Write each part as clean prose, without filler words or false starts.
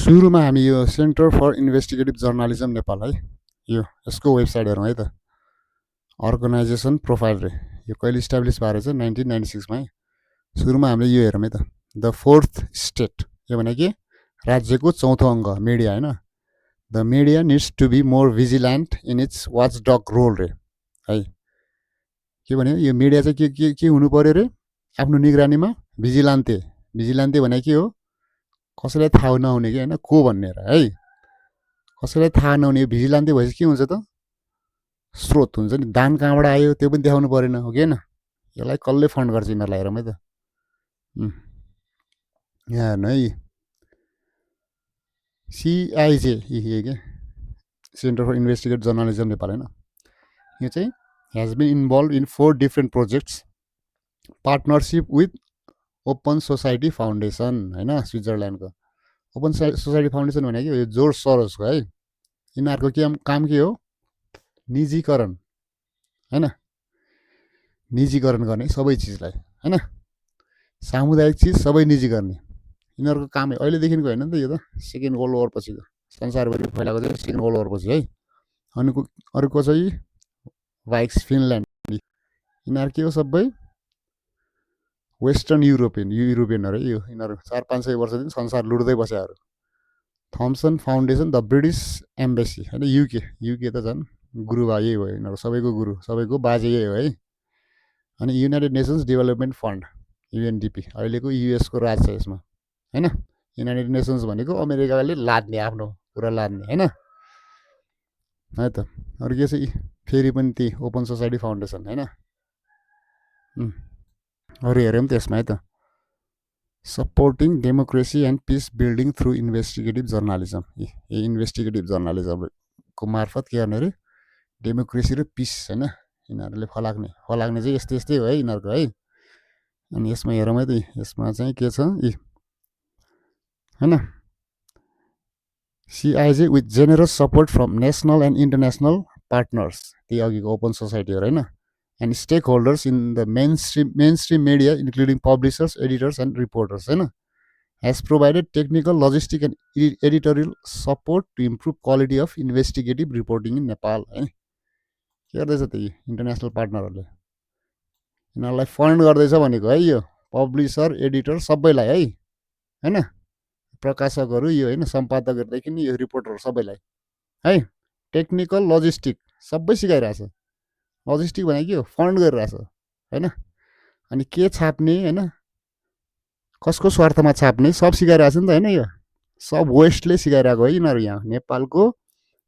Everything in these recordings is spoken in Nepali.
सुरुमा हामी यो center for investigative journalism Nepal है यसको वेबसाइट हेरौँ है त। अर्गनाइजेसन प्रोफाइल रे यो कहिले इस्टाब्लिस भएर चाहिँ 1996मा है। सुरुमा हामीले यो हेरौँ है त। द फोर्थ स्टेट यो भने के राज्यको चौथो अङ्ग मिडिया होइन। The media needs to be more vigilant in its watchdog role रे है। के भन्यो यो मिडिया चाहिँ के हुनु पर्यो रे आफ्नो निगरानीमा भिजिलान्ते। भिजिलान्ते भने के हो कसैलाई थाहा नहुने कि होइन को भन्ने है। कसैलाई थाहा नहुने भिजिलान्ते भएपछि के हुन्छ त स्रोत हुन्छ नि। दान कहाँबाट आयो त्यो पनि देखाउनु परेन हो कि होइन। यसलाई कसले फन्ड गर्छ यिनीहरूलाई हेरौँ है त। यहाँ हेर्नु है सिआइजे के center for investigate journalism Nepal होइन। यो चाहिँ has been involve in 4 different projects partnership with open society foundation होइन। स्विजरल्यान्डको ओपन सोसाइटी फाउन्डेसन भनेको यो जोर्ज सरोजको है। यिनीहरूको काम के हो निजीकरण होइन। निजीकरण गर्ने सबै चिजलाई होइन। सामुदायिक चिज सबै निजी गर्ने यिनीहरूको काम अहिलेदेखिको होइन नि त। यो त सेकेन्ड वर्ल्ड वार पछिको संसारभरि फैलाएको चाहिँ सेकेन्ड वर्ल्ड वार पछि है। अनि अर्को चाहिँ वाइक्स फिनल्यान्ड यिनीहरू के हो सबै वेस्टर्न युरोपियनहरू यो यिनीहरू 400-500 वर्षदेखि संसार लुट्दै बसेहरू। Thomson foundation the British embassy होइन। युके त झन् गुरु बा यही भयो यिनीहरू सबैको गुरु सबैको बाजे यही हो है। अनि United nations development fund UNDP अहिलेको युएसको राज छ यसमा होइन। युनाइटेड नेसन्स भनेको अमेरिकाले लाद्ने आफ्नो कुरा लाद्ने होइन है त। अरू के छ फेरि पनि त्यही ओपन सोसाइटी फाउन्डेसन होइन। अरू हेऱ्यौँ त्यसमा है त। Supporting democracy and peace building through investigative journalism यो इन्भेस्टिगेटिभ जर्नलिजमको मार्फत के गर्ने अरे डेमोक्रेसी र पिस होइन यिनीहरूले फलाग्ने चाहिँ यस्तै हो है यिनीहरूको है। अनि यसमा हेरौँ है त यसमा चाहिँ के छ होइन। CIJ with generous support from national and international partners त्यही अघिको ओपन सोसाइटीहरू होइन। And stakeholders in the mainstream media including publishers editors and reporters होइन has provided technical logistic and editorial support to improve quality of investigative reporting in Nepal है। के गर्दैछ त यो इन्टरनेसनल पार्टनरहरूले यिनीहरूलाई फन्ड गर्दैछ भनेको है। यो पब्लिसर एडिटर सबैलाई है होइन। प्रकाशकहरू यो होइन सम्पादकहरूदेखि यो रिपोर्टरहरू सबैलाई है। टेक्निकल लजिस्टिक सबै सिकाइरहेछ। लजिस्टिक भनेको के हो फन्ड गरिरहेछ होइन। अनि के छाप्ने होइन कसको स्वार्थमा छाप्ने सब सिकाइरहेछ नि त होइन। यो सब वेस्टले सिकाइरहेको है यिनीहरू यहाँ नेपालको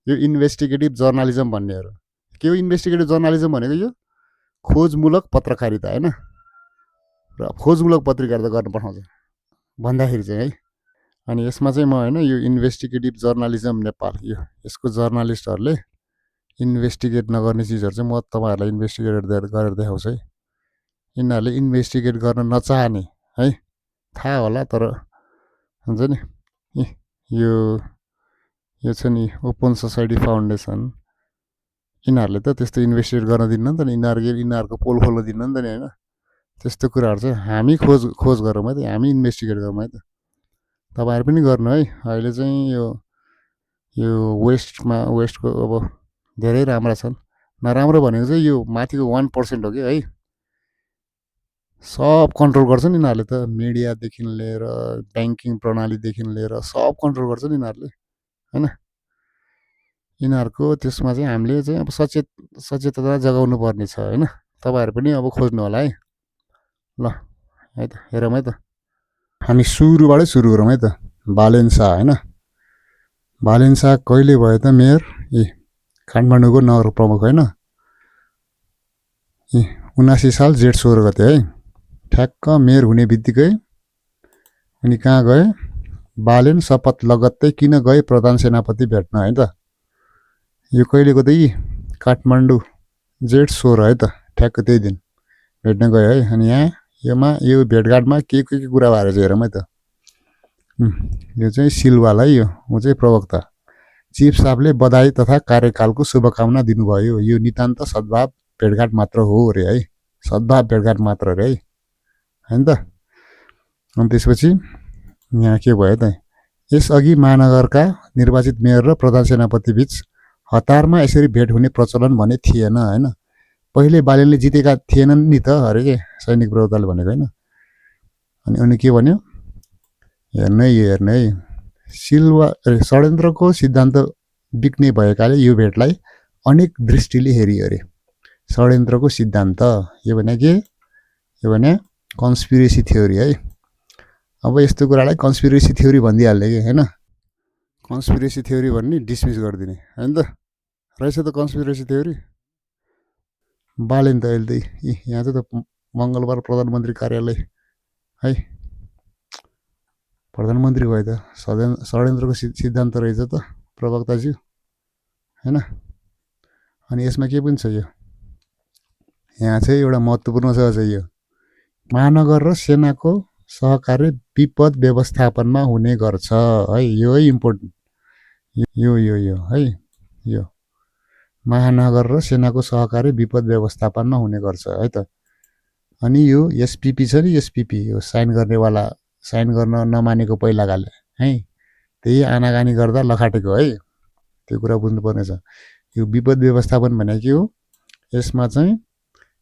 यो इन्भेस्टिगेटिभ जर्नलिजम भन्नेहरू। के हो इन्भेस्टिगेटिभ जर्नलिजम भनेको यो खोजमूलक पत्रकारिता होइन। र खोजमूलक पत्रकारिता गर्न पठाउँछ भन्दाखेरि चाहिँ है। अनि यसमा चाहिँ म होइन यो इन्भेस्टिगेटिभ जर्नलिजम नेपाल यसको जर्नलिस्टहरूले इन्भेस्टिगेट नगर्ने चिजहरू चाहिँ म तपाईँहरूलाई इन्भेस्टिगेट गरेर देखाउँछु है। यिनीहरूले इन्भेस्टिगेट गर्न नचाहने है थाहा होला तर हुन्छ नि यो छ नि ओपन सोसाइटी फाउन्डेसन यिनीहरूले त त्यस्तो इन्भेस्टिगेट गर्न दिन्न नि त। यिनीहरूको पोल खोल्न दिन्न नि त नि होइन। त्यस्तो कुराहरू चाहिँ हामी खोज गरौँ है त हामी इन्भेस्टिगेट गरौँ है त। तपाईँहरू पनि गर्नु है। अहिले चाहिँ यो वेस्टको अब धेरै राम्रा छन्। नराम्रो भनेको चाहिँ यो माथिको 1% हो कि है। सब कन्ट्रोल गर्छन् यिनीहरूले त मिडियादेखि लिएर ब्याङ्किङ प्रणालीदेखि लिएर सब कन्ट्रोल गर्छन् यिनीहरूले होइन। यिनीहरूको त्यसमा चाहिँ हामीले चाहिँ अब सचेतता जगाउनु पर्ने छ होइन। तपाईँहरू पनि अब खोज्नु होला है ल है त। हेरौँ है त हामी सुरुबाटै सुरु गरौँ है त। बालेन्सा होइन। बालेन्सा कहिले भयो त मेयर काठमाडौँको नगर प्रमुख होइन। 79 साल जेठ 16 गते है। ठ्याक्क मेयर हुने बित्तिकै उनी कहाँ गए बालेन शपथ लगत्तै किन गए प्रधान सेनापति भेट्न है त। यो कहिलेको त काठमाडौँ जेठ 16 है त ठ्याक्क त्यही दिन भेट्न गयो है। अनि यहाँ यो भेटघाटमा के कुरा भएर चाहिँ हेरौँ है त। यो चाहिँ सिलवाल है ऊ चाहिँ प्रवक्ता चिफ साहबले बधाई तथा कार्यकालको शुभकामना दिनुभयो। यो नितान्त सद्भाव भेटघाट मात्र हो अरे है। सद्भाव भेटघाट मात्र अरे है होइन त। अनि त्यसपछि यहाँ के भयो त यसअघि महानगरका निर्वाचित मेयर र प्रधान सेनापति बीच हतारमा यसरी भेट हुने प्रचलन भने थिएन हैन। पहिले बालेनले जितेका थिएनन् नि त अरे के सैनिक प्रवक्ताले भनेको हैन। अनि उनी के भन्यो, हेर्नु है षड्यन्त्रको सिद्धान्त बिक्ने भएकाले यो भेटलाई अनेक दृष्टिले हेरियो अरे। षड्यन्त्रको सिद्धान्त यो भने के, यो भने कन्स्पिरेसी थ्योरी है। अब यस्तो कुरालाई कन्स्पिरेसी थ्योरी भनिदिइहाल्ने कि हैन, कन्स्पिरेसी थ्योरी भन्ने डिसमिस गरिदिने हैन त। रहेछ त कन्स्पिरेसी थ्योरी। बालेन त अहिले त यहाँ चाहिँ त मङ्गलबार प्रधानमन्त्री कार्यालय है, प्रधानमन्त्री भयो त षड्यन्त्रको सिद्धान्त रहेछ त प्रवक्ताज्यू हैन। अनि यसमा के पनि छ, यो यहाँ चाहिँ एउटा महत्त्वपूर्ण छ चाहिँ यो, महानगर र सेनाको सहकार्य विपद व्यवस्थापनमा हुने गर्छ है। यो है इम्पोर्टेन्ट, यो है, यो महानगर र सेनाको सहकार्य विपद व्यवस्थापनमा हुने गर्छ है त। अनि यो एसपीपी छ नि, एसपीपी यो साइन गर्नेवाला साइन गर्न नमानेको पहिलाकाले है, त्यही आनाकानी गर्दा लखाटेको है, त्यो कुरा बुझ्नुपर्ने छ। यो विपद व्यवस्थापन भनेको के हो, यसमा चाहिँ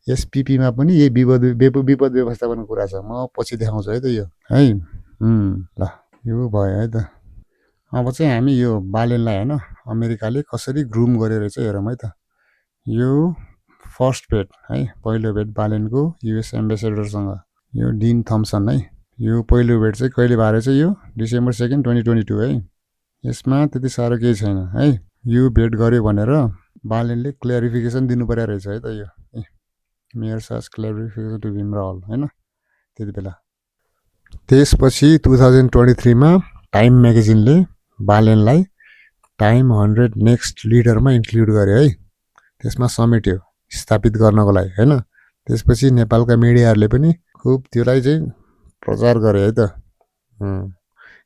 एसपीपीमा पनि यही विपद व्यवस्थापनको कुरा छ। म पछि देखाउँछु है त यो है। ल यो भयो है त। अब चाहिँ हामी यो बालेनलाई हैन अमेरिकाले कसरी ग्रुम गरेर चाहिँ हेरौँ है त। यो फर्स्ट भेट है, पहिलो भेट बालेनको युएस एम्बेसेडरसँग, यो डिन थम्सन है। यो पहिलो भेट चाहिँ कहिले भएर चाहिँ यो डिसेम्बर 2, 2022 है। यसमा त्यति साह्रो केही छैन है। यो भेट गर्यो भनेर बालेनले क्ल्यारिफिकेसन दिनु पर्यो रहेछ है त। यो मेयर सास क्ल्यारिफिकेसन टु भीम रावल हैन त्यति बेला। त्यसपछि 2023 मा टाइम म्यागजिनले बालेनलाई टाइम 100 नेक्स्ट लिडरमा इन्क्लुड गर्यो है। त्यसमा समेट्यो स्थापित गर्नको लागि हैन। त्यसपछि नेपालका मिडियाहरूले पनि खुब त्यसलाई चाहिँ प्रचार गरे है त।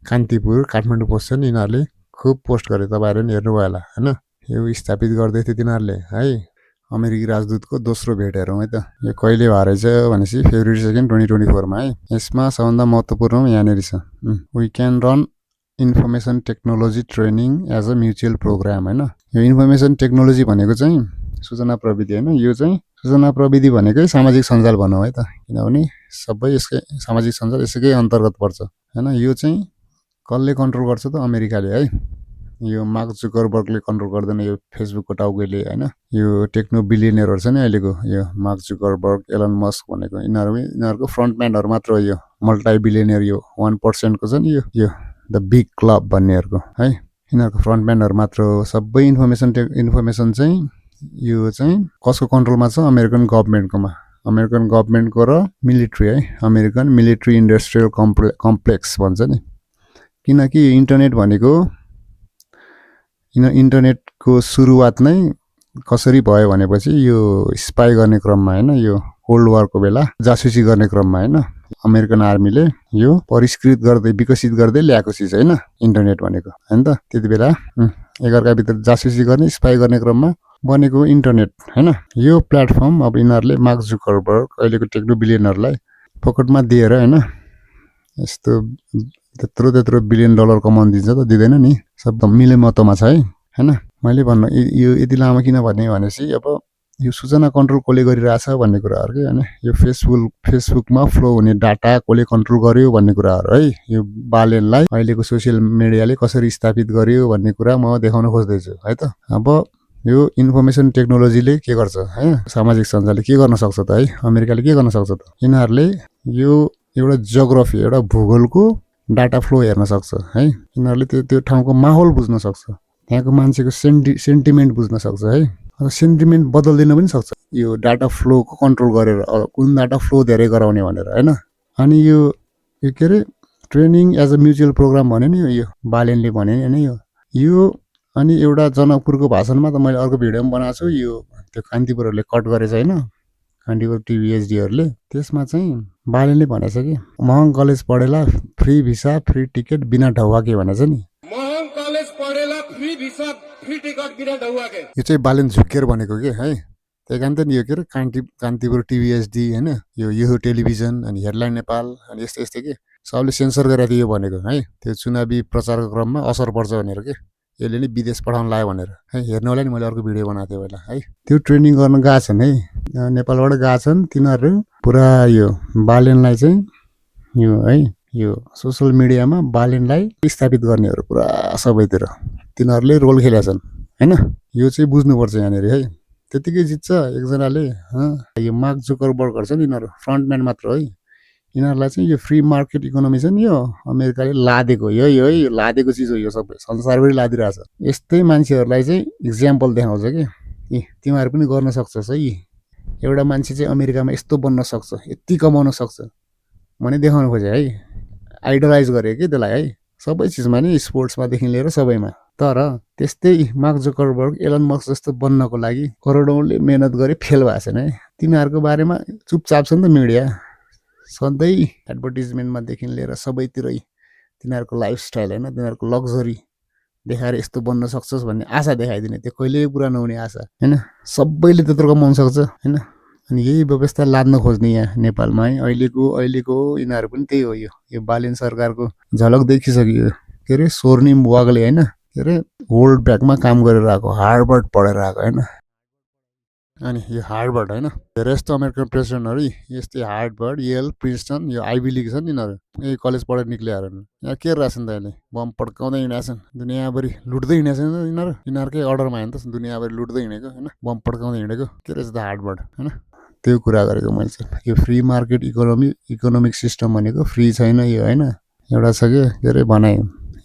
कान्तिपुर, काठमाडौँ पोस्ट छ नि, यिनीहरूले खुब पोस्ट गरे, तपाईँहरू पनि हेर्नुभयो होला हैन। यो स्थापित गर्दै थियो तिनीहरूले है। अमेरिकी राजदूतको दोस्रो भेट हेरौँ है त। यो कहिले भएर चाहिँ भनेपछि फेब्रुअरी 2, 2024 मा है। यसमा सबभन्दा महत्त्वपूर्ण यहाँनिर छ, we can run information technology training as a mutual program हैन। यो इन्फर्मेसन टेक्नोलोजी भनेको चाहिँ सूचना प्रविधि हैन। यो चाहिँ सूचना प्रविधि भनेकै सामाजिक सञ्जाल भनौँ है त, किनभने सबै यसकै सामाजिक सञ्जाल यसकै अन्तर्गत पर्छ हैन। यो चाहिँ कसले कन्ट्रोल गर्छ त, अमेरिकाले है। यो मार्क जुकरबर्गले कन्ट्रोल गर्दैन, यो फेसबुकको टाउकेले हैन। यो टेक्नो बिलियनरहरू छ नि अहिलेको, यो मार्क जुकरबर्ग, एलन मस्क भनेको यिनीहरूको फ्रन्टम्यानहरू मात्र हो। यो मल्टी बिलियनर, यो 1% को छ नि, यो द बिग क्लब भन्नेहरूको है, यिनीहरूको फ्रन्टम्यानहरू मात्र हो। सबै इन्फर्मेसन चाहिँ यो चाहिँ कसको कन्ट्रोलमा छ, अमेरिकन गभर्मेन्टकोमा। अमेरिकन गभर्मेन्टको र मिलिट्री है, अमेरिकन मिलिट्री इन्डस्ट्रियल कम्प्लेक्स भन्छ नि। किनकि इन्टरनेट भनेको, इन्टरनेटको सुरुवात नै कसरी भयो भनेपछि यो स्पाई गर्ने क्रममा हैन, यो कोल्ड वारको बेला जासुसी गर्ने क्रममा हैन, अमेरिकन आर्मीले यो परिष्कृत गर्दै विकसित गर्दै ल्याएको चिज हैन इन्टरनेट भनेको हैन त। त्यति बेला एकअर्काभित्र जासुसी गर्ने, स्पाई गर्ने क्रममा बनेको इन्टरनेट हैन। यो प्लेटफर्म अब यिनीहरूले मार्क जुकरबर्ग अहिलेको टेक्नो बिलियनरलाई पकेटमा दिएर हैन, यस्तो त्यत्रो $बिलियन कमाउनु दिन्छ त, दिँदैन नि, सब मिलेमतोमा छ है हैन। मैले भन्नु यो यति लामो किन भन्ने भनेपछि, अब यो सूचना कन्ट्रोल कसले गरिरहेछ भन्ने कुराहरू के हैन। यो फेसबुकमा फ्लो हुने डाटा कसले कन्ट्रोल गर्यो भन्ने कुराहरू है। यो बालेनलाई अहिलेको सोसियल मिडियाले कसरी स्थापित गर्यो भन्ने कुरा म देखाउन खोज्दैछु है त। अब यो इन्फर्मेसन टेक्नोलोजीले के गर्छ है, सामाजिक सञ्जालले के गर्न सक्छ त है, अमेरिकाले के गर्न सक्छ त, यिनीहरूले यो एउटा जियोग्राफी, एउटा भूगोलको डाटा फ्लो हेर्न सक्छ है। यिनीहरूले त्यो ठाउँको माहौल बुझ्न सक्छ, त्यहाँको मान्छेको सेन्टिमेन्ट बुझ्न सक्छ है। सेन्टिमेन्ट बदलिदिन पनि सक्छ यो डाटा फ्लोको कन्ट्रोल गरेर, कुन डाटा फ्लो धेरै गराउने भनेर हैन। अनि यो के अरे training as a mutual program भन्यो नि यो बालेनले भने नि हैन। यो अनि एउटा जनकपुरको भाषणमा त मैले अर्को भिडियो पनि बनाएको छु, यो त्यो कान्तिपुरहरूले कट गरेछ हैन, कान्तिपुर टिभीएचडीहरूले। त्यसमा चाहिँ बालेनले भनेछ कि महँग कलेज पढेला फ्री भिसा फ्री टिकट बिना ढौवा के भनेछ नि। महँग कलेज पढेला फ्री भिसा फ्री टिकट बिना ढौवा के, यो चाहिँ बालेन झुकेर भनेको के है। त्यही कारण त नि यो के अरे कान्तिपुर टिभीएचडी हैन, यो टेलिभिजन अनि हेडलाइन नेपाल अनि यस्तै के सबले सेन्सर गरेर थियो भनेको है, त्यो चुनावी प्रचारको क्रममा असर पर्छ भनेर के यसले नि विदेश पठाउन लाग्यो भनेर है। हेर्नु होला नि, मैले अर्को भिडियो बनाएको थिएँ पहिला है। त्यो ट्रेनिङ गर्न गएको छन् है, नेपालबाट गएको छन् तिनीहरू। पुरा यो बालेनलाई चाहिँ यो है यो सोसल मिडियामा बालेनलाई स्थापित गर्नेहरू पुरा सबैतिर तिनीहरूले रोल खेलेका छन् होइन। यो चाहिँ बुझ्नुपर्छ यहाँनिर है। त्यतिकै जित्छ एकजनाले, यो मार्क जुकरबर्गहरू छ नि, यिनीहरू फ्रन्टम्यान मात्र है। यिनीहरूलाई चाहिँ यो फ्री मार्केट इकोनोमी छ नि, यो अमेरिकाले लादेको यो लादेको चिज हो, यो सबै संसारभरि लादिरहेछ। यस्तै मान्छेहरूलाई चाहिँ इक्जाम्पल देखाउँछ कि तिमीहरू पनि गर्न सक्छस् है, एउटा मान्छे चाहिँ अमेरिकामा यस्तो बन्न सक्छ, यति कमाउन सक्छ भने देखाउनु खोजे है। आइडलाइज गरे कि त्यसलाई है, सबै चिजमा नि, स्पोर्ट्समादेखि लिएर सबैमा। तर त्यस्तै मार्क जुकरबर्ग, एलन मस्क जस्तो बन्नको लागि करोडौँले मेहनत गरे, फेल भएको छैन है। तिनीहरूको बारेमा चुपचाप छ नि त मिडिया, सधैँ एडभर्टिजमेन्टमादेखि लिएर सबैतिरै तिनीहरूको लाइफस्टाइल होइन, तिनीहरूको लग्जरी देखाएर यस्तो बन्न सक्छस् भन्ने आशा देखाइदिने, त्यो कहिल्यै पुरा नहुने आशा होइन। सबैले त्यत्रो कमाउन सक्छ होइन। अनि यही व्यवस्था लाद्न खोज्ने यहाँ नेपालमा है। अहिलेको यिनीहरू पनि त्यही हो। यो बालेन सरकारको झलक देखिसक्यो। के अरे स्वर्णिम वागले होइन, के अरे वर्ल्ड ब्याङ्कमा काम गरेर आएको, हार्वर्ड पढेर आएको होइन। अनि यो हार्वर्ड होइन, धेरै जस्तो अमेरिकन प्रेसिडेन्टहरू यस्तै हार्वर्ड, येल, प्रिन्सटन, यो आइभी लिग छ नि, यिनीहरू यही कलेज पढेर निक्लिएर यहाँ के रहेछन् त अहिले बम पड्काउँदै हिँडेका छन्, दुनियाँभरि लुट्दै हिँडेका छन् यिनीहरू। यिनीहरूकै अर्डरमा होइन त दुनियाँभरि लुट्दै हिँडेको होइन, बम पड्काउँदै हिँडेको। के रहेछ त हार्वर्ड होइन। त्यो कुरा गरेको मैले चाहिँ। यो फ्री मार्केट इकोनोमिक सिस्टम भनेको फ्री छैन यो होइन। एउटा छ के अरे भनाइ,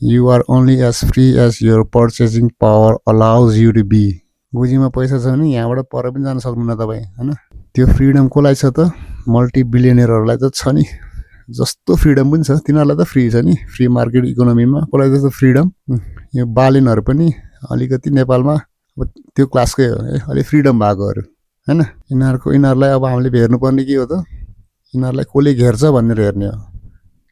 you are only as free as your purchasing power allows you to be. गोजीमा पैसा छ भने यहाँबाट पर पनि जान सक्नुहुन्न तपाईँ होइन। त्यो फ्रिडम कसलाई छ त? मल्टी बिलियनरहरूलाई त छ नि, जस्तो फ्रिडम पनि छ तिनीहरूलाई त फ्री छ नि फ्री मार्केट इकोनोमीमा। कसलाई जस्तो फ्रिडम? यो बालेनहरू पनि अलिकति नेपालमा अब त्यो क्लासकै हो है, अलिक फ्रिडम भएकोहरू होइन। यिनीहरूलाई अब हामीले हेर्नुपर्ने के हो त? यिनीहरूलाई कसले घेर्छ भनेर हेर्ने हो।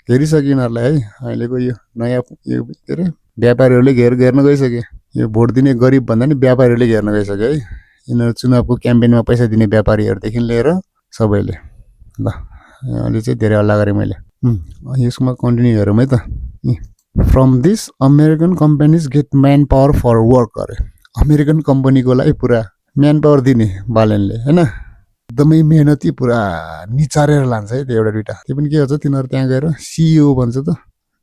घेरिसक्यो यिनीहरूलाई है। अहिलेको यो नयाँ यो के अरे व्यापारीहरूले घेर्न गइसके। यो भोट दिने गरिब भन्दा नि व्यापारीहरूले घेर्न गइसक्यो है। यिनीहरू चुनावको क्याम्पेनमा पैसा दिने व्यापारीहरूदेखि लिएर सबैले। ल अहिले चाहिँ धेरै हल्ला गरेँ मैले। यसमा कन्टिन्यू हेरौँ है त। From this American companies get man power for work अरे। अमेरिकन कम्पनीकोलाई पुरा म्यान पावर दिने बालेनले होइन। एकदमै मेहनती पुरा निचारेर लान्छ है त्यो एउटा दुइटा। त्यो पनि के भन्छ तिनीहरू त्यहाँ गएर सिइओ भन्छ त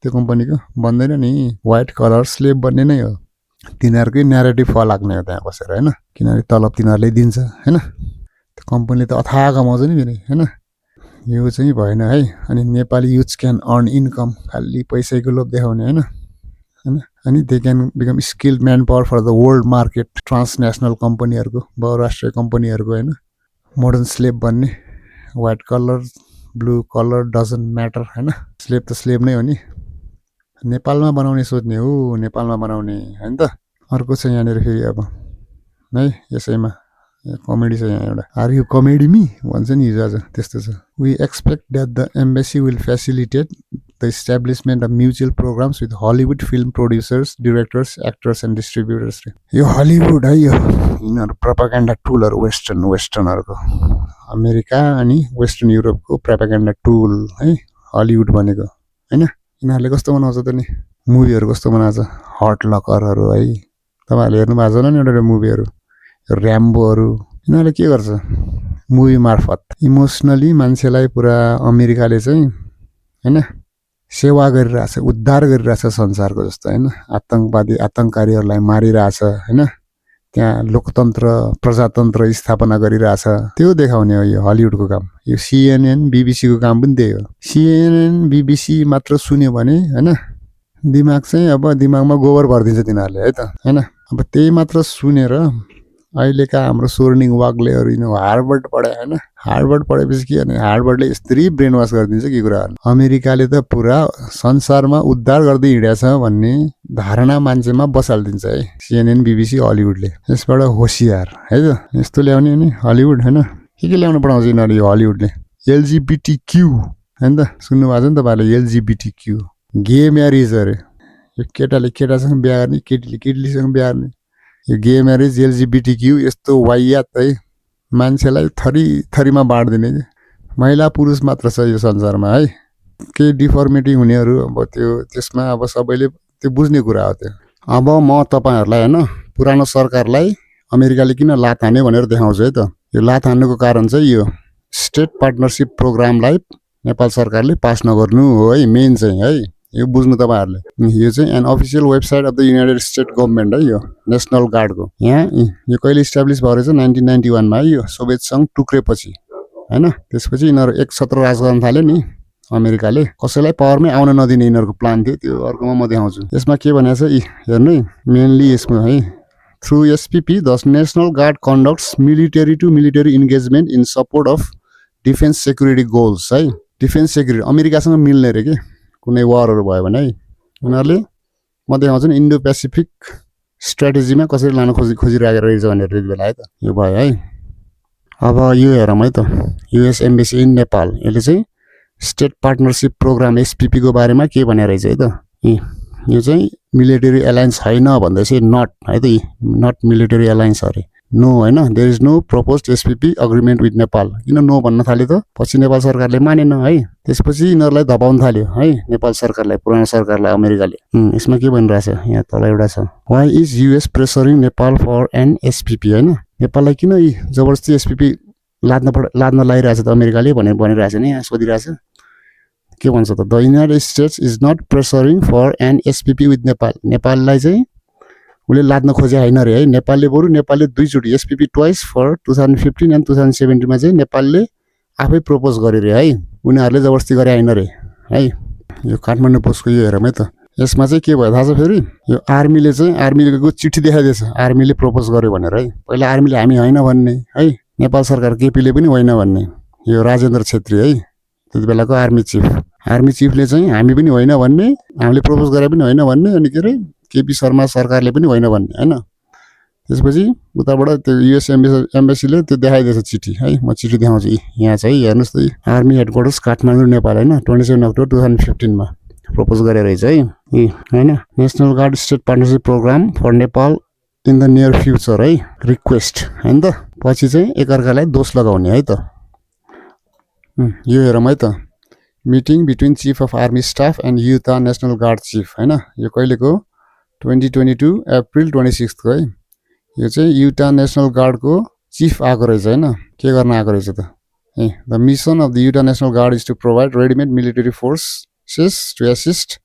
त्यो कम्पनीको, भन्दैन नि व्हाइट कलर स्लेभ भन्ने नै हो। तिनीहरूकै न्यारेटिभ फलाग्ने हो त्यहाँ बसेर होइन, किनभने तलब तिनीहरूले दिन्छ होइन। त्यो कम्पनीले त अथाह कमाउँछ नि फेरि होइन। यो चाहिँ भएन है। अनि Nepali youth can earn income, खालि पैसैको लोभ देखाउने होइन। अनि they can become skilled man power for the world market. Transnational कम्पनीहरूको, बहुराष्ट्रिय कम्पनीहरूको होइन। मोडर्न स्लेभ भन्ने, white collar blue collar doesn't matter होइन। स्लेभ त स्लेभ नै हो नि। नेपालमा बनाउने सोच्ने हो, नेपालमा बनाउने होइन त। अर्को छ यहाँनिर फेरि अब है, यसैमा कमेडी छ यहाँ एउटा। आर यु कमेडी मी भन्छ नि हिजो आज, त्यस्तो छ। We expect that the embassy will facilitate the establishment of mutual programs with Hollywood film producers, directors, actors and distributors. यो हलिउड है, यो यिनीहरू प्रोपागेन्डा टुलहरू वेस्टर्नहरूको, अमेरिका अनि वेस्टर्न युरोपको प्रोपागेन्डा टुल है हलिउड भनेको होइन। यिनीहरूले कस्तो बनाउँछ त नि, मुभीहरू कस्तो बनाएको छ, हट लकरहरू है। तपाईँहरूले हेर्नु भएको छ होला नि एउटा मुभीहरू, ऱ्याम्बोहरू। यिनीहरूले के गर्छ मुभी मार्फत इमोसनली मान्छेलाई पुरा अमेरिकाले चाहिँ होइन सेवा गरिरहेछ, उद्धार गरिरहेछ संसारको जस्तो होइन। आतङ्ककारीहरूलाई मारिरहेछ होइन। त्यहाँ लोकतन्त्र प्रजातन्त्र स्थापना गरिरहेछ, त्यो देखाउने हो यो हलिउडको काम। यो सिएनएन बिबिसीको काम पनि त्यही हो। सिएनएन बिबिसी मात्र सुन्यो भने होइन, दिमाग चाहिँ अब दिमागमा गोबर भरिदिन्छ तिनीहरूले है त होइन। अब त्यही मात्र सुनेर अहिलेका हाम्रो स्वर्णिम वाग्लेहरू यिनीहरू हार्वर्ड पढे होइन। हार्वर्ड पढेपछि के भने हार्वर्डले यस्तरी ब्रेन वास गरिदिन्छ कि कुराहरू। अमेरिकाले त पुरा संसारमा उद्धार गर्दै हिँडेको छ भन्ने धारणा मान्छेमा बसालिदिन्छ है सिएनएन बिबिसी हलिउडले। यसबाट होसियार है त। यस्तो ल्याउने नि हलिउड होइन, के ल्याउनु पढाउँछ यिनीहरू यो हलिउडले। एलजिबिटिक्यू होइन त, सुन्नुभएको छ नि तपाईँहरूले एलजिबिटिक्यू, गे म्यारिज अरे। यो केटाले केटासँग बिहा गर्ने, केटीले केटीसँग बिहा गर्ने, यो गे म्यारिज एलजिबिटिक्यू यस्तो वाइयात है। मान्छेलाई थरी थरीमा बाँडिदिने, महिला पुरुष मात्र छ यो संसारमा है। केही डिफर्मिटी हुनेहरू अब त्यसमा अब सबैले त्यो बुझ्ने कुरा हो त्यो। अब म तपाईँहरूलाई होइन पुरानो सरकारलाई अमेरिकाले किन लात हान्यो भनेर देखाउँछु है त। यो लात हान्नुको कारण चाहिँ यो स्टेट पार्टनरसिप प्रोग्रामलाई नेपाल सरकारले पास नगर्नु हो है, मेन चाहिँ है। यो बुझ्नु तपाईँहरूले। यो चाहिँ an official website of the united state government है, यो नेसनल गार्डको। यहाँ यो कहिले इस्टाब्लिस भयो रहेछ 1991मा है, यो सोभियत सङ्घ टुक्रेपछि होइन। त्यसपछि यिनीहरू एकछत्र राज गर्न थाल्यो नि अमेरिकाले, कसैलाई पावरमै आउन नदिने यिनीहरूको प्लान थियो। त्यो अर्कोमा म देखाउँछु। यसमा के भनेको छ हेर्नु है, मेनली यसमा है, through SPP the national guard conducts military to military engagement in support of defence security goals है। डिफेन्स सेक्युरिटी अमेरिकासँग मिल्ने अरे कि कुनै वारहरू भयो भने है, उनीहरूले म देखाउँछु नि इन्डो पेसिफिक स्ट्राटेजीमा कसरी लान खोजिरहेको रहेछ भनेर त्यति बेला है त। यो भयो है। अब यो हेरौँ है त, युएस एम्बेसी इन नेपाल, यसले चाहिँ स्टेट पार्टनरसिप प्रोग्राम एसपिपीको बारेमा के भने रहेछ है त। यो चाहिँ मिलिटरी एलायन्स छैन भन्दैछ, नट है त, नट मिलिटरी एलायन्स अरे, नो होइन, there is no propose SPP agreement with Nepal. किन नो भन्न थाल्यो त, पछि नेपाल सरकारले मानेन है। त्यसपछि यिनीहरूलाई धपाउन थाल्यो है नेपाल सरकारलाई, पुरानो सरकारलाई अमेरिकाले। यसमा के भनिरहेछ यहाँ तल एउटा छ, why is US pressuring Nepal for an SPP होइन। नेपाललाई किन यी जबरजस्ती एसपिपी लाद्न लागिरहेछ त अमेरिकाले भनेर भनिरहेछ नि, यहाँ सोधिरहेछ। के भन्छ त, the United States is not pressuring for an SPP with Nepal. नेपाललाई चाहिँ उसले लाद्न खोजे होइन अरे है। नेपालले दुईचोटि एसपिपी ट्वाइस फर 2015 एन्ड 2017मा चाहिँ नेपालले आफै प्रपोज गरे रे है, उनीहरूले जबरजस्ती गरे होइन रे है। यो काठमाडौँ पोस्टको यो हेरौँ है त। यसमा चाहिँ के भयो थाहा छ फेरि, यो आर्मीले चिठी देखाइदिएछ, आर्मीले प्रपोज गर्यो भनेर है। पहिला आर्मीले हामी होइन भन्ने है, नेपाल सरकार केपीले पनि होइन भन्ने। यो राजेन्द्र छेत्री है त्यति बेलाको आर्मी चिफले चाहिँ हामी पनि होइन भन्ने, हामीले प्रपोज गरे पनि होइन भन्ने, अनि के अरे केपी शर्मा सरकारले पनि होइन भन्ने होइन। त्यसपछि उताबाट त्यो युएस एम्बेसीले त्यो देखाइदिएछ चिठी है। म चिठी देखाउँछु, यहाँ चाहिँ हेर्नुहोस् त, आर्मी हेडक्वार्टर्स काठमाडौँ नेपाल होइन, 27 अक्टोबर 2015मा प्रपोज गरे रहेछ है होइन। National guard state partnership program for Nepal in the near future है, रिक्वेस्ट होइन त। पछि चाहिँ एकअर्कालाई दोष लगाउने है त। यो हेरौँ है त, meeting between chief of army staff and युटा national guard chief होइन। यो कहिलेको 2022 अप्रिल 26 को है। यो चाहिँ युटा नेसनल गार्डको चिफ आएको रहेछ होइन। के गर्न आएको रहेछ त, the mission of the Utah national guard is to provide readymade military forces to assist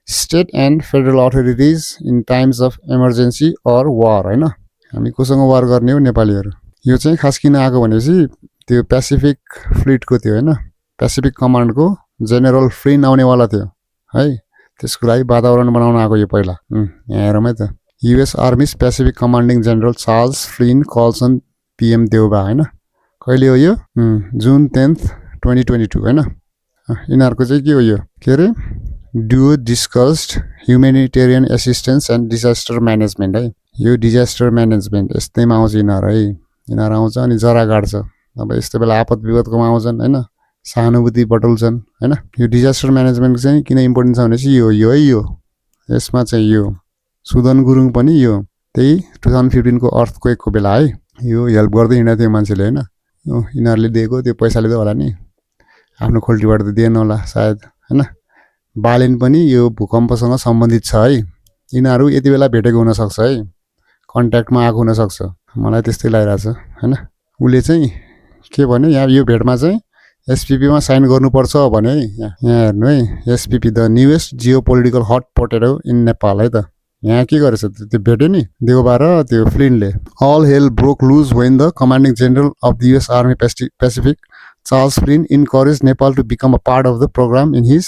state and federal authorities in times of emergency or war होइन। हामी कोसँग वार गर्ने हो नेपालीहरू। यो चाहिँ खास किन आएको भनेपछि त्यो पेसिफिक फ्लिटको थियो होइन, पेसिफिक कमान्डको जेनरल फ्लिन आउनेवाला थियो है। त्यसको लागि वातावरण बनाउन आएको यो पहिला। यहाँ हेरौँ है त, US army pacific commanding general Charles Flynn calls on PM Deuba होइन। कहिले हो यो, जुन 10, 2022 होइन। यिनीहरूको चाहिँ के हो यो, के अरे Duo discussed humanitarian assistance and disaster management है। यो डिजास्टर म्यानेजमेन्ट यस्तैमा आउँछ यिनीहरू है। यिनीहरू आउँछ अनि जरा गाड्छ, अब यस्तो बेला आपद विपदकोमा आउँछन् होइन, सहानुभूति बटुल्छन् होइन। यो डिजास्टर म्यानेजमेन्ट चाहिँ किन इम्पोर्टेन्ट छ भनेपछि यो है, यो यसमा चाहिँ यो सुदन गुरुङ पनि यो त्यही 2015 को अर्थक्वेकको बेला है, यो हेल्प गर्दै हिँडेको थियो मान्छेले होइन। यिनीहरूले दिएको त्यो पैसाले त होला नि, आफ्नो खोल्टीबाट त दिएन होला सायद होइन। बालेन पनि यो भूकम्पसँग सम्बन्धित छ है। यिनीहरू यति बेला भेटेको हुनसक्छ है, कन्ट्याक्टमा आएको हुनसक्छ, मलाई त्यस्तै लागिरहेछ होइन। उसले चाहिँ के भन्यो यहाँ यो भेटमा चाहिँ एसपिपीमा साइन गर्नुपर्छ भने है। यहाँ हेर्नु है, SPP the newest geopolitical hot potato in Nepal है त। यहाँ के गरेछ त्यो भेट्यो नि देउबा र त्यो फ्लिनले। All hell broke loose when the commanding general of the US army Pacific Charles Flynn encourage Nepal to become a part of the programme in his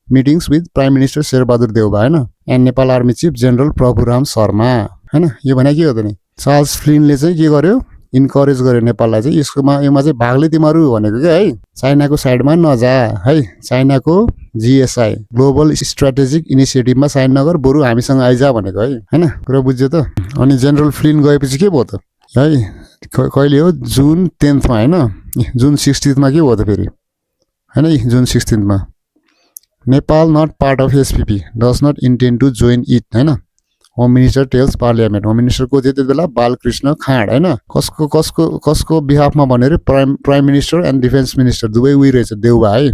meetings with prime minister Sher Bahadur Deuba होइन, and Nepal army chief general Prabhuram Sharma होइन। यो भने के हो त नि, चार्ल्स फ्लिनले चाहिँ के गर्यो, इन्करेज गर्यो नेपाललाई चाहिँ योमा चाहिँ भागले तिमीहरू भनेको क्या है। चाइनाको साइडमा नजा है, चाइनाको जिएसआई ग्लोबल स्ट्राटेजिक इनिसिएटिभमा साइन नगर, बरु हामीसँग आइजा भनेको है होइन। कुरा बुझ्यो त। अनि जेनरल फ्लिन गएपछि के भयो त है, कहिले हो, जुन 10मा होइन, जुन 16मा के भयो त फेरि होइन। जुन 16मा Nepal not part of SPP does not intend to join it होइन। Home minister tells parliament. Home minister को थियो त्यति बेला, बालकृष्ण खाँड होइन। कसको बिहाफमा भनेर prime minister and defence minister दुवै उही रहेछ देउबा है।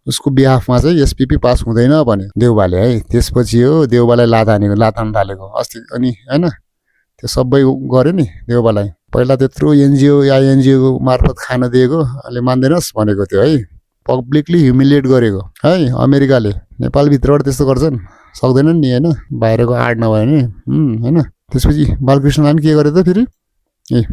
उसको बिहाफमा चाहिँ एसपिपी पास हुँदैन भन्यो देउबाले है। त्यसपछि हो देउबालाई लात हान्न थालेको अस्ति अनि हैन त्यो सबै गर्यो नि देउबालाई। पहिला त्यत्रो एनजिओ या एनजिओ मार्फत खान दिएको अहिले मान्दैनस् भनेको थियो है। पब्लिकली ह्युमिलिएट गरेको है अमेरिकाले। नेपालभित्रबाट त्यस्तो गर्छन् सक्दैनन् नि होइन बाहिरको आर्ट नभए नि होइन। त्यसपछि बालकृष्णलाई पनि के गर्यो त फेरि ए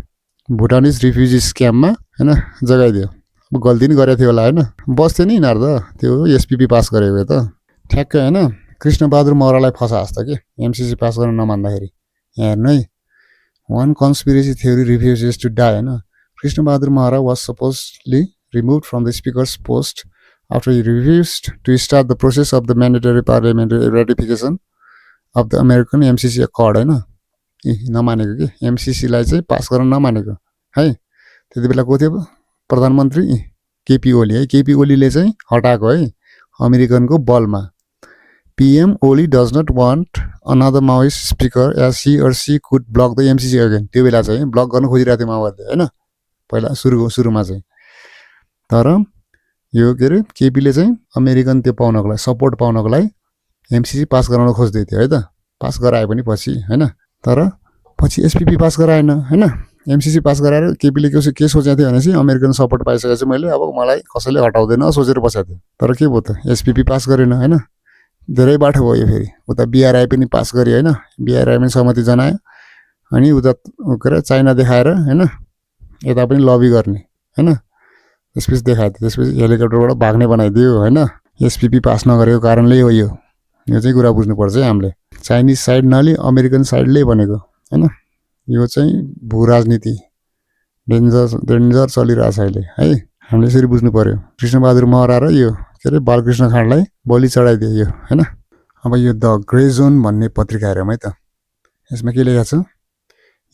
भुटानिज रिफ्युजिस क्याम्पमा होइन जगाइदियो। अब गल्ती नि गरेको थियो होला होइन बस्थ्यो नि यिनीहरू त त्यो एसपिपी पास गरेको त ठ्याक्कै होइन। कृष्णबहादुर महरालाई फसास् त के एमसिसी पास गर्न नमान्दाखेरि। यहाँ हेर्नु है one conspiracy theory refuses to die होइन। Krishna Bahadur Mahara was supposedly removed from the speaker's post after he refused to start the process of the mandatory parliamentary ratification of the American MCC accord होइन नमानेको कि एमसिसीलाई चाहिँ पास गर्न नमानेको है। त्यति बेला को थियो प्रधानमन्त्री केपी ओली है। केपी ओलीले चाहिँ हटाएको है अमेरिकनको बलमा। PM Oli does not want another Maoist speaker as he or she could block the MCC again। त्यो बेला चाहिँ ब्लक गर्न खोजिरहेको थियो माओवादीले होइन पहिला सुरुमा चाहिँ। तर यो के अरे केपीले चाहिँ अमेरिकन त्यो पाउनको लागि सपोर्ट पाउनको लागि एमसिसी पास गराउन खोज्दै थियो है त। पास गरायो पनि पछि होइन तर पछि एसपिपी पास गराएन होइन। एमसिसी पास गराएर केपीले के सोचेको थियो भनेपछि अमेरिकन सपोर्ट पाइसकेपछि मैले अब मलाई कसैले हटाउँदैन सोचेर बसेको थियो। तर के भयो त एसपिपी पास गरेन होइन। धेरै बाटो भयो फेरि उता बिआरआई पनि पास गर्यो होइन। बिआरआई पनि सहमति जनायो अनि उता के अरे चाइना देखाएर होइन यता पनि लबी गर्ने होइन। त्यसपछि देखायो त्यसपछि हेलिकप्टरबाट भाग्ने बनाइदियो होइन। एसपिपी पास नगरेको कारणले हो यो चाहिँ कुरा बुझ्नुपर्छ है हामीले। चाइनिज साइड नलि अमेरिकन साइडले भनेको होइन। यो चाहिँ भू राजनीति डेन्जर चलिरहेछ अहिले है। हामीले यसरी बुझ्नु पर्यो। कृष्णबहादुर महरा र यो के अरे बालकृष्ण खाँडलाई बलि चढाइदियो यो होइन। अब यो द ग्रे जोन भन्ने पत्रिका हेरौँ है त। यसमा के लेखेको छ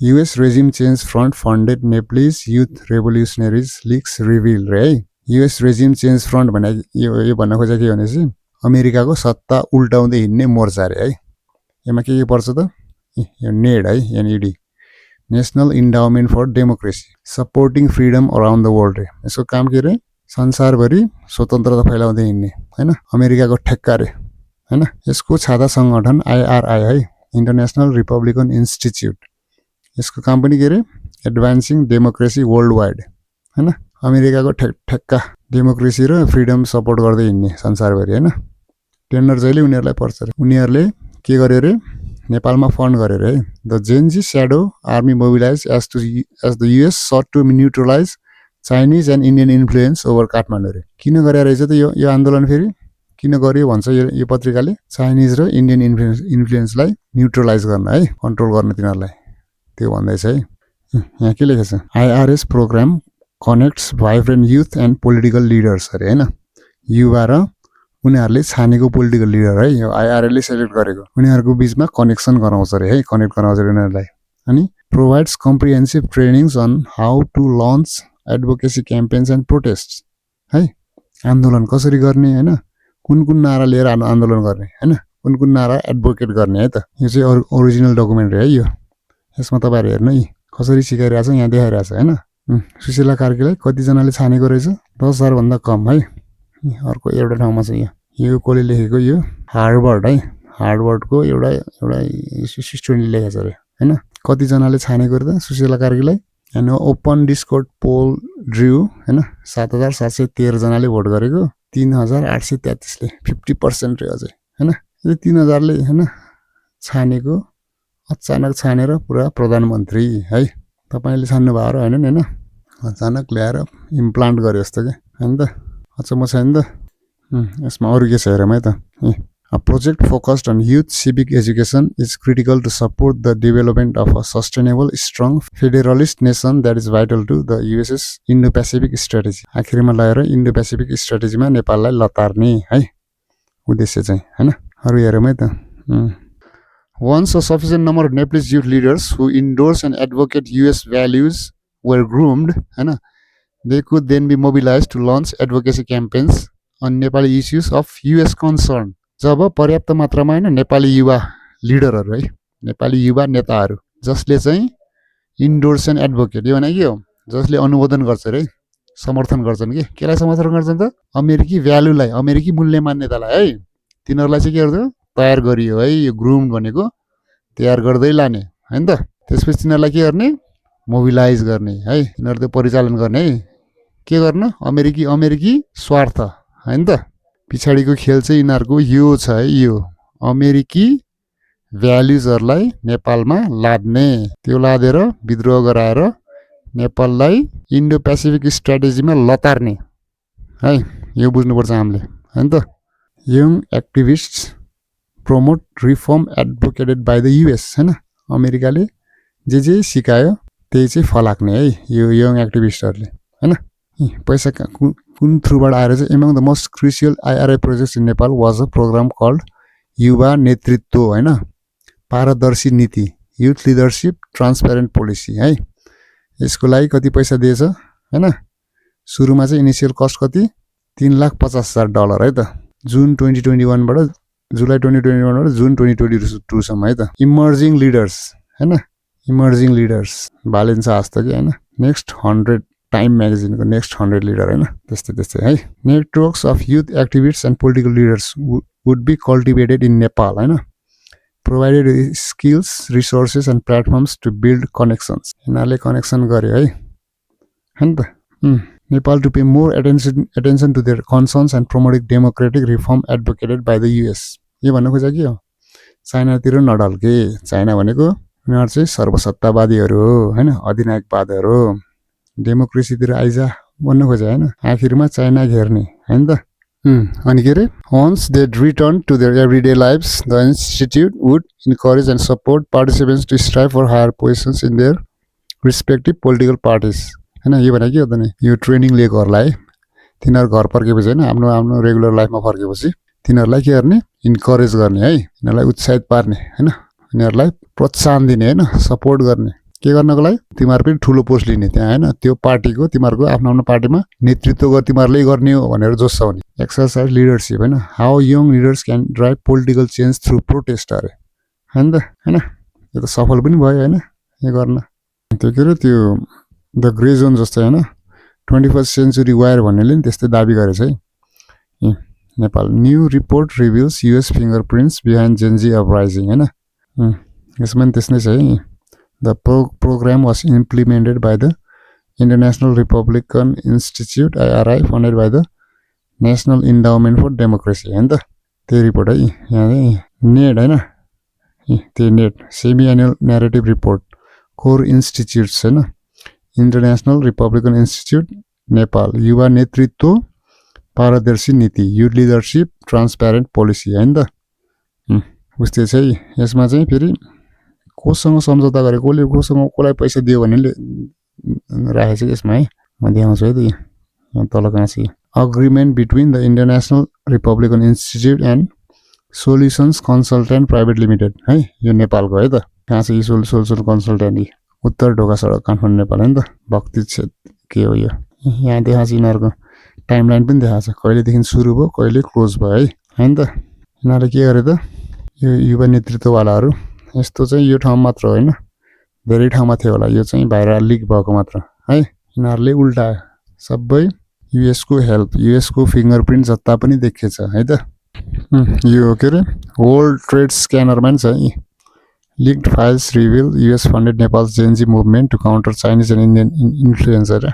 US regime change front funded Nepalese youth revolutionaries leaks reveal रे है। US regime change front भने यो भन्न खोजेको के भनेपछि अमेरिकाको सत्ता उल्टाउँदै हिँड्ने मोर्चा रे है। यसमा के पर्छ त यो नेड है NED national endowment for democracy supporting freedom around the world रे। यसको काम के रे संसारभरि स्वतन्त्रता फैलाउँदै हिँड्ने होइन अमेरिकाको ठेक्का रे होइन। यसको छाता सङ्गठन IRI है इन्टरनेसनल रिपब्लिकन इन्स्टिच्युट। यसको काम पनि के अरे एडभान्सिङ डेमोक्रेसी वर्ल्ड वाइड होइन। अमेरिकाको ठेक्का डेमोक्रेसी र फ्रिडम सपोर्ट गर्दै हिँड्ने संसारभरि होइन। टेन्डर जहिले उनीहरूलाई पर्छ अरे। उनीहरूले के गर्यो अरे नेपालमा फन्ड गर्यो अरे है। The Gen Z shadow army mobilise as the US sought to neutralize Chinese and Indian influence over Kathmandu अरे। किन गरे रहेछ त यो आन्दोलन फेरि किन गर्यो भन्छ यो पत्रिकाले चाइनिज र इन्डियन इन्फ्लुएन्सलाई न्युट्रलाइज गर्न है कन्ट्रोल गर्न तिनीहरूलाई त्यो भन्दैछ है। यहाँ के लेखेको छ IRS programme connects vibrant youth and political leaders अरे होइन। युवा र उनीहरूले छानेको पोलिटिकल लिडर है यो IRSले सेलेक्ट गरेको उनीहरूको बिचमा कनेक्सन गराउँछ अरे है कनेक्ट गराउँछ अरे उनीहरूलाई। अनि provides comprehensive trainings on how to launch advocacy campaigns and protest है। आन्दोलन कसरी गर्ने होइन कुन नारा लिएर आन्दोलन गर्ने होइन कुन नारा एडभोकेट गर्ने है त। यो चाहिँ ओरिजिनल डकुमेन्ट है यो। यसमा तपाईँहरू हेर्नु है कसरी सिकाइरहेको छ यहाँ देखाइरहेको छ होइन। सुशीला कार्कीलाई कतिजनाले छानेको रहेछ 10,000 भन्दा कम है। अर्को एउटा ठाउँमा छ यो कसले लेखेको यो हार्वर्ड है हार्वर्डको एउटा स्टुडेन्टले लेखेको छ अरे होइन। कतिजनाले छानेको अरे त सुशीला कार्कीलाई। अनि ओपन डिस्कोर्ड पोल ड्रिउ होइन 7,713 जनाले भोट गरेको 3,833ले 50% रे अझै होइन। यो 3,000ले होइन छानेको अचानक छानेर पुरा प्रधानमन्त्री है। तपाईँले छान्नु भयो र होइन नि होइन अचानक ल्याएर इम्प्लान्ट गर्यो जस्तो क्या होइन त अचम्म छैन त। यसमा अरू के छ हेरौँ है त। A project focused on youth civic education is critical to support the development of a sustainable, strong federalist nation that is vital to the US's Indo-Pacific strategy। आखिरमा लगेर इन्डो-पेसिफिक स्ट्राटेजीमा नेपाललाई लतार्ने है उद्देश्य चाहिँ हैन। अरु हेरौँ है त। Once a sufficient number of Nepalese youth leaders who endorse and advocate US values were groomed, हैन, they could then be mobilized to launch advocacy campaigns on Nepali issues of US concern। जब पर्याप्त मात्रामा हैन नेपाली युवा लिडरहरु है नेपाली युवा नेताहरु जसले चाहिँ इन्डोर्स एन्ड एडभोकेट यो भने के हो जसले अनुमोदन गर्छ रे समर्थन गर्छन् के केलाई समर्थन गर्छन् त अमेरिकी भ्यालुलाई अमेरिकी मूल्य मान्यतालाई है तिनीहरूलाई चाहिँ के गर्छ तयार गरियो है यो ग्रुम भनेको तयार गर्दै लाने हैन त त्यसपछि तिनीहरूलाई के गर्ने मोबिलाइज गर्ने है तिनीहरू त्यो परिचालन गर्ने है के गर्न अमेरिकी स्वार्थ हैन त पछाडिको खेल चाहिँ यिनीहरूको यो छ है यो अमेरिकी भ्यालुजहरूलाई नेपालमा लाद्ने त्यो लादेर विद्रोह गराएर नेपाललाई इन्डो पेसिफिक स्ट्राटेजीमा लतार्ने है यो बुझ्नुपर्छ हामीले हैन त young activists promote reform advocated by the US हैन अमेरिकाले जे सिकायो त्यही चाहिँ फलाक्ने है यो यङ एक्टिभिस्टहरूले हैन पैसा कुन थ्रुबाट आएर चाहिँ among the most crucial IRI projects in Nepal was a programme called Yuva Netritva हैन पारदर्शी नीति युथ लिडरसिप ट्रान्सपेरेन्ट पोलिसी है यसको लागि कति पैसा दिएछ हैन सुरुमा चाहिँ इनिसियल कस्ट कति $3,50,000 है त जुन 2021 बाट जुलाई 2021 बाट जुन 2022 सम्म है त इमर्जिङ लिडर्स हैन इमर्जिङ लिडर्स भालेन्सा आस्था कि हैन नेक्स्ट 100 टाइम म्यागजिनको नेक्स्ट 100 लिडर हैन त्यस्तै है networks of youth activists and political leaders would be cultivated in Nepal हैन provided skills, resources and platforms to build connections. यिनीहरूले कनेक्सन गर्यो है हैन त Nepal to pay more attention to their concerns and promoting democratic reform advocated by the US. यो भन्नु खोजेको के हो चाइनातिर नढल्के चाइना भनेको उनीहरू चाहिँ सर्वसत्तावादीहरू हो हैन अधिनायकवादहरू हो डेमोक्रेसीतिर आइजा भन्नु खोजे हैन आखिरमा चाइना घेर्ने हैन त अनि के रे once they return to their everyday lives the institute would encourage and support participants to strive for higher positions in their respective political parties हैन यो भने के हो त नि यो ट्रेनिङ लिएकोहरूलाई तिनीहरू घर फर्केपछि हैन आफ्नो रेगुलर लाइफमा फर्केपछि तिनीहरूलाई के गर्ने इन्करेज गर्ने है यिनीहरूलाई उत्साहित पार्ने हैन यिनीहरूलाई प्रोत्साहन दिने हैन सपोर्ट गर्ने के गर्नको लागि तिमीहरू पनि ठुलो पोस्ट लिने त्यहाँ हैन त्यो पार्टीको तिमीहरूको आफ्नो पार्टीमा नेतृत्व तिमीहरूले गर्ने हो भनेर जोस्साउने एक्सरसाइज लिडरसिप हैन how young leaders can drive political change through protest अरे हैन त हैन यो त सफल पनि भयो हैन यो गर्न त्यो के रे त्यो द ग्रे जोन जस्तो हैन 21st सेन्चुरी वायर भन्नेले नि त्यस्तै दाबी गरेछ है Nepal new report reveals US fingerprints behind Gen Z uprising हैन यसमा पनि त्यस्तै छ है The program was implemented by the International Republican Institute IRI funded by the National Endowment for Democracy हैन त त्यो रिपोर्ट है यहाँ नेट हैन त्यो net semi annual narrative report core institutes हैन इन्टरनेशनल रिपब्लिकन इन्स्टिट्युट नेपाल युवा नेतृत्व पारदर्शी नीति युथ लिडरसिप ट्रान्सपेरेन्ट पोलिसी हैन त उस्तै छ यसमा चाहिँ फेरि कोसँग सम्झौता गरे कसलाई पैसा दियो भन्ने राखेको छ यसमा है म देखाउँछु है त यहाँ तल कहाँ छ agreement between the international Republican institute and solutions consultant private limited है यो नेपालको है त कहाँ छ यो सोल्युसन कन्सल्टेन्ट उत्तर ढोका सडक काठमाडौँ नेपाल है त भक्ति क्षेत्र के हो यो यहाँ देखाएको छ यिनीहरूको टाइमलाइन पनि देखाएको छ कहिलेदेखि सुरु भयो कहिले क्लोज भयो है त यिनीहरूले के गरे त यो युवा नेतृत्ववालाहरू यस्तो चाहिँ यो ठाउँ मात्र होइन धेरै ठाउँमा थियो होला यो चाहिँ बाहिर लिक भएको मात्र है यिनीहरूले उल्टा सबै युएसको हेल्प युएसको फिङ्गरप्रिन्ट जता पनि देखिएछ है त यो के अरे वर्ल्ड ट्रेड स्क्यानरमा नि छ leaked files reveal US funded Nepal Gen Z movement to counter Chinese and Indian influence अरे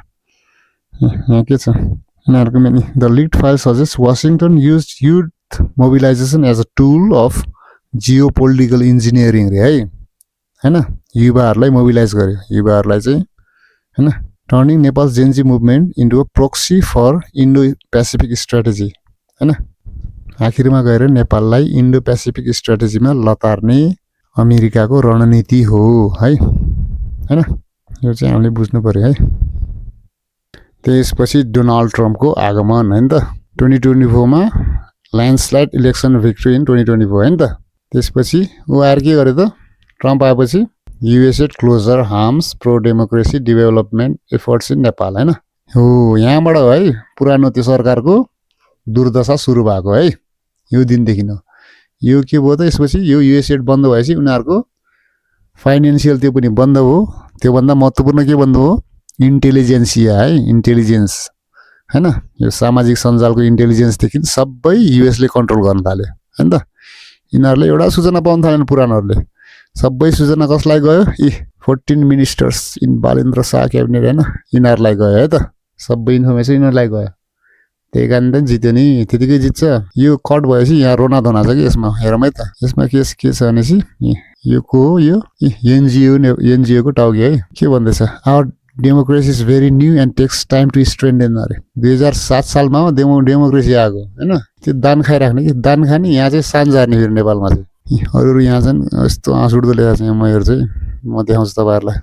यहाँ के छ यिनीहरूको पनि the leaked file suggest Washington use youth mobilisation as a tool of geopolitical engineering रे है हैन युवाहरूलाई मोबिलाइज गर्यो युवाहरूलाई चाहिँ हैन turning Nepal Gen Z movement into a proxy for Indo Pacific strategy हैन आखिरमा गएर नेपाललाई इन्डो पेसिफिक स्ट्राटेजीमा लतार्ने अमेरिकाको रणनीति हो है हैन यो चाहिँ हामीले बुझ्नु पर्यो है त्यसपछि डोनाल्ड ट्रम्पको आगमन हैन त 2024 मा ल्यान्डस्लाइड इलेक्सन भिक्ट्री इन 2024 हैन त त्यसपछि उ आएर के गर्यो त ट्रम्प आएपछि USA closure harms pro democracy development efforts in Nepal हैन हो यहाँबाट है पुरानो त्यो सरकारको दुर्दशा सुरु भएको है यो दिनदेखि हो यो के भयो त यसपछि यो युएसए बन्द भएपछि उनीहरूको फाइनेन्सियल त्यो पनि बन्द भयो त्योभन्दा महत्त्वपूर्ण के बन्द भयो इन्टेलिजेन्सिया है इन्टेलिजेन्स हैन यो सामाजिक सञ्जालको इन्टेलिजेन्सदेखि सबै युएसले कन्ट्रोल गर्न थाल्यो हैन त यिनीहरूले एउटा सूचना पाउन थालेन पुरानहरूले सबै सूचना कसलाई गयो 14 ministers in Balendra Shah cabinet हैन यिनीहरूलाई गयो है त सबै इन्फर्मेसन यिनीहरूलाई गयो त्यही कारण त जित्यो नि त्यतिकै जित्छ यो कट भएपछि यहाँ रोना धना छ कि यसमा हेरौँ है त यसमा के छ भनेपछि यो को हो यो एनजिओको टाउकी है के भन्दैछ our democracy is very new and takes time to strengthen अरे 2007 सालमा डेमोक्रेसी आएको होइन त्यो दान खाइराख्ने कि दान खाने यहाँ चाहिँ साँझ हार्ने फेरि नेपालमा चाहिँ अरू यहाँ चाहिँ यस्तो हाँस उठ्दो लेखेको छ यहाँ म हेर्छु है म देखाउँछु तपाईँहरूलाई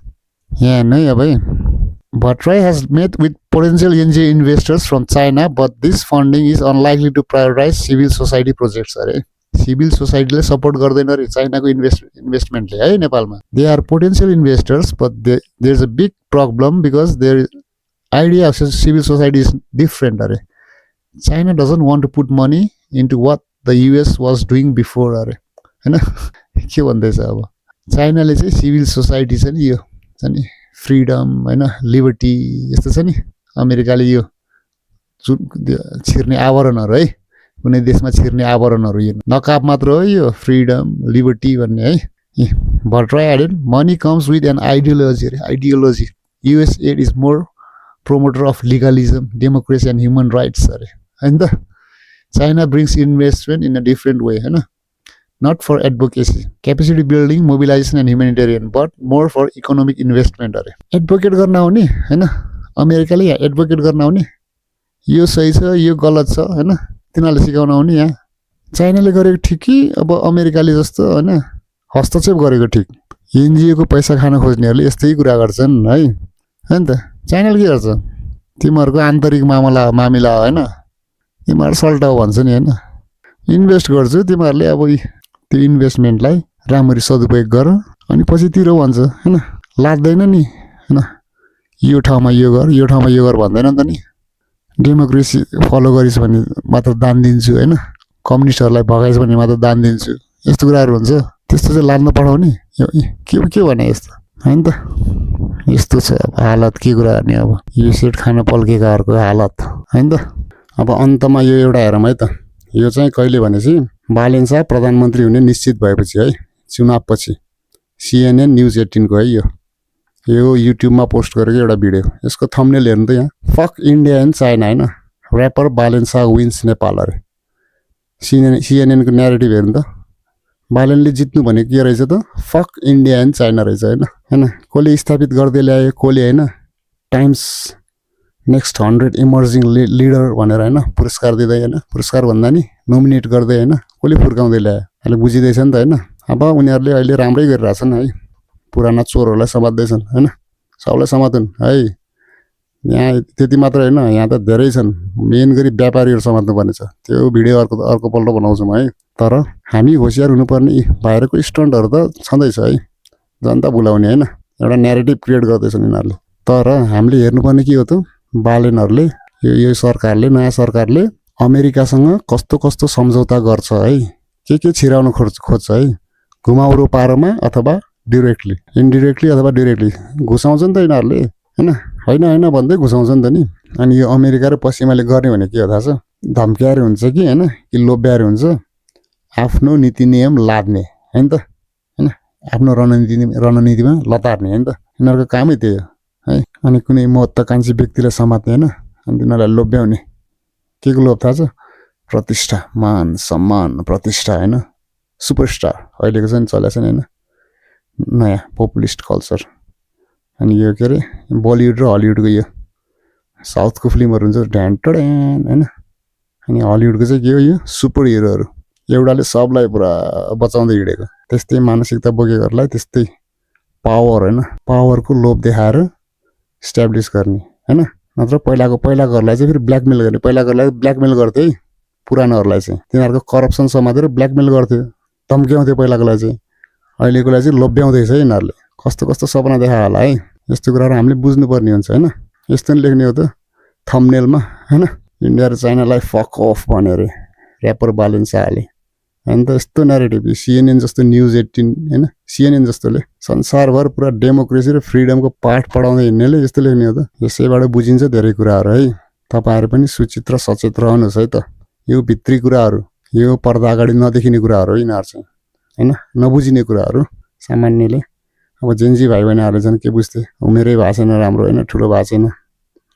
यहाँ हेर्नु है अब है Bhattrai has met with potential NGO investors from China, but this funding is unlikely to prioritize civil society projects. अरे सिभिल सोसाइटीले सपोर्ट गर्दैन अरे चाइनाको इन्भेस्टमेन्टले है नेपालमा they are potential investors but there is a big problem because their idea of civil society is different अरे China doesn't want to put money into what the US was doing before अरे होइन के भन्दैछ अब चाइनाले चाहिँ सिभिल सोसाइटी छ नि यो छ नि फ्रिडम होइन लिबर्टी यस्तो छ नि अमेरिकाले यो जुन छिर्ने आवरणहरू है कुनै देशमा छिर्ने आवरणहरू यो नकाब मात्र हो यो फ्रिडम लिबर्टी भन्ने है Bhattarai added money comes with an ideology अरे ideology US aid is more promoter of legalism democracy and human rights अरे होइन त China brings investment in a different way होइन not for advocacy, capacity building, mobilization and humanitarian, but more for economic investment अरे एडभोकेट गर्न आउने होइन अमेरिकाले यहाँ एडभोकेट गर्न आउने यो सही छ यो गलत छ होइन तिनीहरूले सिकाउन आउने यहाँ चाइनाले गरेको ठिक कि अब अमेरिकाले जस्तो होइन हस्तक्षेप गरेको ठिक एनजिओको पैसा खान खोज्नेहरूले यस्तै कुरा गर्छन् है होइन त चाइनाले के गर्छ तिमीहरूको आन्तरिक मामिला होइन तिमीहरू सल्टाउ भन्छ नि होइन इन्भेस्ट गर्छु तिमीहरूले अब त्यो इन्भेस्टमेन्टलाई राम्ररी सदुपयोग गर अनि पछि तिरो भन्छ होइन लाग्दैन नि होइन यो ठाउँमा यो गर भन्दैन नि त नि डेमोक्रेसी फलो गरिस् भने मात्र दान दिन्छु होइन कम्युनिस्टहरूलाई भगाइस् भने मात्र दान दिन्छु यस्तो कुराहरू हुन्छ त्यस्तो चाहिँ लाद्न पठाउने के भने यस्तो होइन त यस्तो छ अब हालत के कुरा गर्ने अब यो सेट खान पल्केकाहरूको हालत होइन त अब अन्तमा यो एउटा हेरौँ है त यो चाहिँ कहिले भनेपछि बालेन शाह प्रधानमन्त्री हुने निश्चित भएपछि है चुनावपछि CNN न्युज 18 को है यो युट्युबमा पोस्ट गरेको एउटा भिडियो यसको थम्बनेल हेर्नु त यहाँ फक इन्डिया एन्ड चाइना होइन ऱ्यापर बालेन शाह विन्स नेपाल अरे CNN को न्यारेटिभ हेर्नु त बालेनले जित्नु भनेको के रहेछ त फक इन्डिया एन्ड चाइना रहेछ होइन कसले स्थापित गर्दै ल्यायो कसले होइन टाइम्स नेक्स्ट 100 इमर्जिङ लिडर भनेर होइन पुरस्कार दिँदै होइन पुरस्कार भन्दा नि नोमिनेट गर्दै होइन कसले फुर्काउँदै ल्यायो अहिले बुझिँदैछ नि त होइन अब उनीहरूले अहिले राम्रै गरिरहेछन् है पुराना चोरहरूलाई समात्दैछन् होइन सबलाई समातुन् है यहाँ त्यति मात्र होइन यहाँ त धेरै छन् मेन गरी व्यापारीहरू समात्नुपर्ने छ त्यो भिडियो अर्कोपल्ट बनाउँछौँ है तर हामी होसियार हुनुपर्ने बाहिरको स्टन्टहरू त छँदैछ है जनता भुलाउने होइन एउटा न्यारेटिभ क्रिएट गर्दैछन् यिनीहरूले तर हामीले हेर्नुपर्ने के हो त बालेनहरूले यो सरकारले नयाँ सरकारले अमेरिकासँग कस्तो कस्तो सम्झौता गर्छ है के छिराउन खोज्छ है घुमाउरो पारोमा अथवा डिरेक्टली इन्डिरेक्टली अथवा डिरेक्टली घुसाउँछ नि त यिनीहरूले होइन भन्दै घुसाउँछ नि त नि अनि यो अमेरिका र पश्चिमाले गर्ने भने के हो थाहा छ धम्क्याएर हुन्छ कि होइन कि लोभ्याएर हुन्छ आफ्नो नीति नियम लाद्ने होइन त होइन आफ्नो रणनीतिमा लतार्ने होइन त यिनीहरूको कामै त्यही हो है अनि कुनै महत्त्वाकांक्षी व्यक्तिलाई समात्ने होइन अनि तिनीहरूलाई लोभ्याउने के को लोभ थाहा छ प्रतिष्ठा मान सम्मान प्रतिष्ठा होइन सुपरस्टार अहिलेको चाहिँ चलेको छ नि होइन नयाँ पपुलिस्ट कल्चर अनि यो के अरे बलिउड र हलिउडको यो साउथको फिल्महरू हुन्छ ढ्यान टड्यान होइन अनि हलिउडको चाहिँ के हो यो सुपर हिरोहरू एउटाले सबलाई पुरा बचाउँदै हिँडेको त्यस्तै मानसिकता बोकेकोहरूलाई त्यस्तै पावर होइन पावरको लोभ देखाएर इस्ट्याब्लिस गर्ने होइन नत्र पहिलाकोहरूलाई चाहिँ फेरि ब्ल्याकमेल गर्ने पहिलाकोहरूलाई ब्ल्याकमेल गर्थ्यो है पुरानोहरूलाई चाहिँ तिनीहरूको करप्सन समातेर ब्ल्याकमेल गर्थ्यो धम्क्याउँथ्यो पहिलाकोलाई चाहिँ अहिलेकोलाई चाहिँ लोभ्याउँदैछ है यिनीहरूले कस्तो कस्तो सपना देखायो होला है यस्तो कुराहरू हामीले बुझ्नुपर्ने हुन्छ होइन यस्तो नि लेख्ने हो त थम्बनेलमा होइन इन्डिया र चाइनालाई फक अफ भन्यो अरे ऱ्यापर बालेन शाहले होइन त यस्तो न्यारेटिभ CNN जस्तो न्युज 18 होइन CNN जस्तोले संसारभर पुरा डेमोक्रेसी र फ्रिडमको पाठ पढाउँदै हिँड्नेले यस्तो लेख्ने हो त यसैबाट बुझिन्छ धेरै कुराहरू है तपाईहरु पनि सूचित र सचेत रहनुहोस् है त। यो भित्री कुराहरु, यो पर्दा अगाडि नदेखिने कुराहरु हो यिनीहरु चाहिँ, हैन, नबुझिने कुराहरु सामान्यले। अब जेन्जी भाइ बहिनीहरुले चाहिँ के बुझ्थे, उमेरै भएको छैन राम्रो, हैन, ठुलो भएको छैन,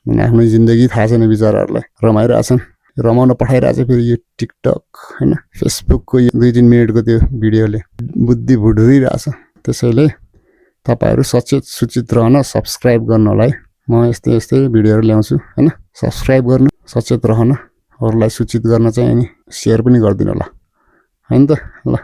अनि आफ्नो जिन्दगी थाहा छैन बिचाराहरुलाई, रमाइरहेछन्, रमाउन पठाइरहेछ फेरि यो टिकटक, हैन, फेसबुकको यो 2-3 मिनेटको त्यो भिडियोले बुद्धि भुड्रिरहेछ। त्यसैले तपाईहरु सचेत सूचित रहन, सब्स्क्राइब गर्नु होला है। म यस्तै भिडियोहरु ल्याउँछु, हैन, सब्स्क्राइब गर्नु, सचेत रहन, अरूलाई सूचित गर्न चाहिँ अनि शेयर पनि गर्दिनु होला, हैन त। ल।